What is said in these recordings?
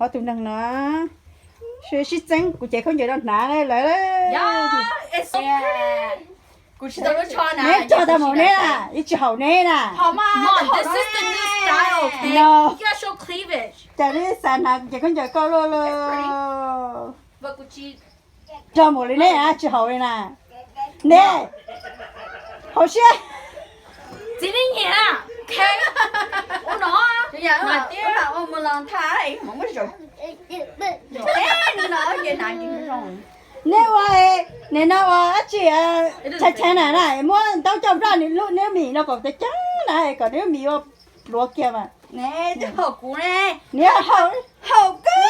Ob tug neeg no sib txeeb, kuv cev khaub ncaws rau hnav lawm. Neb tso tau mus neb na, ib tsis haum neb na. No, cas neb xav hnav kuv cev khaub ncaws koj luaj luaj. Rau mus li neb, tsis haum li na. Neb, hauv siab. Txiv, neb nyiam. Neb ua, nim no ua dab tsi, Titanic na, muab ntaub coj nplaj nws lub, nws mis no kom ceev na, kom nws mis ua pluav kiag mas. Neb haum, haum koj.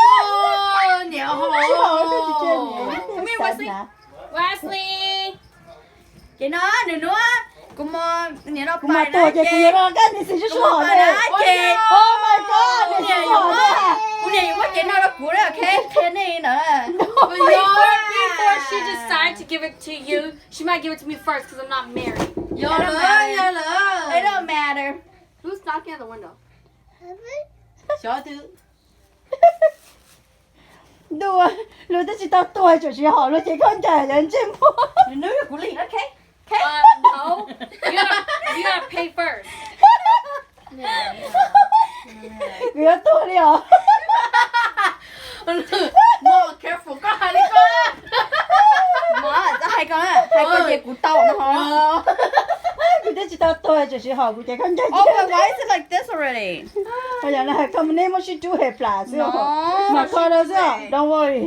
Ces no nws nuav, kuv mus, kuv mus tuag ces kuv yuav los koj niam xis sib sib haum ne. Oh my god, niam xis sib haum ne. Kuv niam yuav muab cev no rau kuv, qhia nej ntawd. Before, before she decide to give it to you, she might give it to me first because I'm not married. Yog lawm, yog lawm. It don't matter. Who's knocking at the window? Xyov twg. Ntuj, luag twb tsis tau tuag tseem sib haum, luag cev khaub ncaws yuav ntsej muag. Nws kuv li, okay. Okay. Uh, no. You gotta, you gotta pay first. Kuv yuav tuag li os. More careful, koj hais li koj. Mas txhob hais koj, hais koj ces kuv tau no. Kuv twb tsis tau tuag tseem sib haum, kuv cev khaub ncaws. Oh, but why is it like this already? Yog no hais koj, neb muab sib rub hem plam xwb, mas kho rau xwb, don't worry.